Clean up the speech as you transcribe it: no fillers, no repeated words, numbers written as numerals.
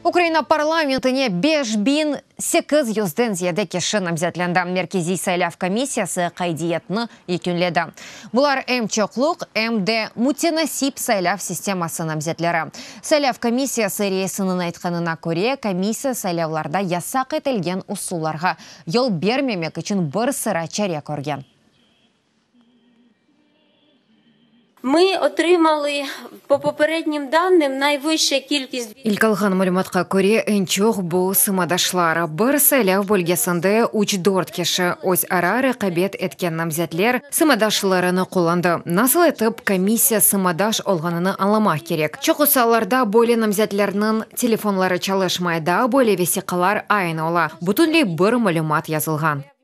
Ukraina parlamentine 5800 yüzden ziyade kişi namzetlendi. Merkeziy saylav komissiyası qaydiyetni yekünledi. Bular em çoqluq, em de mütenasip saylav sisteması namzetleri. Saylav komissiyası reisiniñ aytqanına köre, komissiya saylavlarda yasaq etilgen usullarğa yol bermemek içün bir sıra çare körgen. Mı otrimalı po poperednim danım nayvışça kilkist. İlk alğan malümatqa köre, eñ çoq bu sımaдаşlar. Bir saylav bölgesinde üç-dört kişi öz ara reqabet etken namzetler sımaдаşlarını qullandı. Nasıl etip komissiya sımadaş olğanını añlamaq kerek. Çoqusı allarda böyle namzetlerniñ telefonları çalışmay, daa böyle vesiqalar aynı ola, bütünley bir malümat yazılğan.